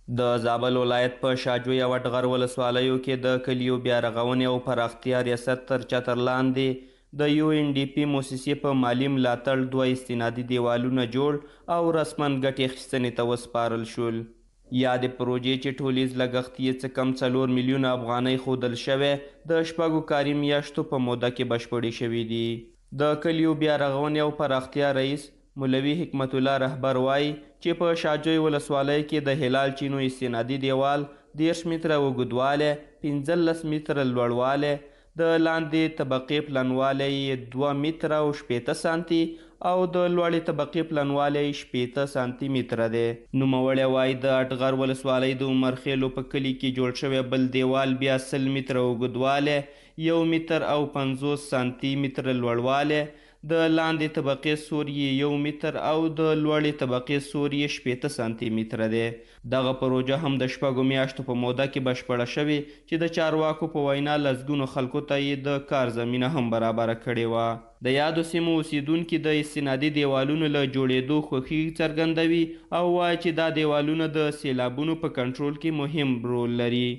د زابل ولایت په شاجوی او اټغر ولسوالیو کې د کلیو بیارغونې او پراختیا ریاست تر چتر لاندې د یو این ډي پي موسسې په مالي ملاتړ دوه استنادي دیوالونه جوړ او رسما ګټې اخیستنې ته وسپارل شول. یادې پروژې چې ټولیز لګښت یې څه کم 4 میلیونه افغانۍ ښودل شوی، د شپږو کاري میاشتو په موده کې بشپړې شوې دي. د کلیو بیارغونې او پراختیا رئیس مولوي حکمت الله رهبر وايي چې په شاجوی ولسوالۍ کې د هلال چینو استنادي دیوال 30 متره اوږدوالی، 15 متره لوړوالی، د لاندې طبقې پلنوالی یې 2 متره او 60 سانتي او د لوړې طبقې پلنوالی یې 60 سانتي متره دی. نوموړی وايي، د اټغر ولسوالۍ د عمرخېلو په کلي کې جوړ شوی بل دیوال بیا 100 متره اوږدوالی، یو متر او 50 سانتي متره لوړوالی، د لاندې طبقې سور یې یو متر او د لوړې طبقې سور یې 60 سانتي متره دی. دغه پروژه هم د شپږو میاشتو په موده کې بشپړه شوې چې د چارواکو په وینا لسګونو خلکو ته یې د کار زمینه هم برابره کړې وه. د یادو سیمو اوسېدونکي د استنادي دیوالونو له جوړېدو خوښي څرګندوي او وايي چې دا دیوالونه د سېلابونو په کنټرول کې مهم رول لري.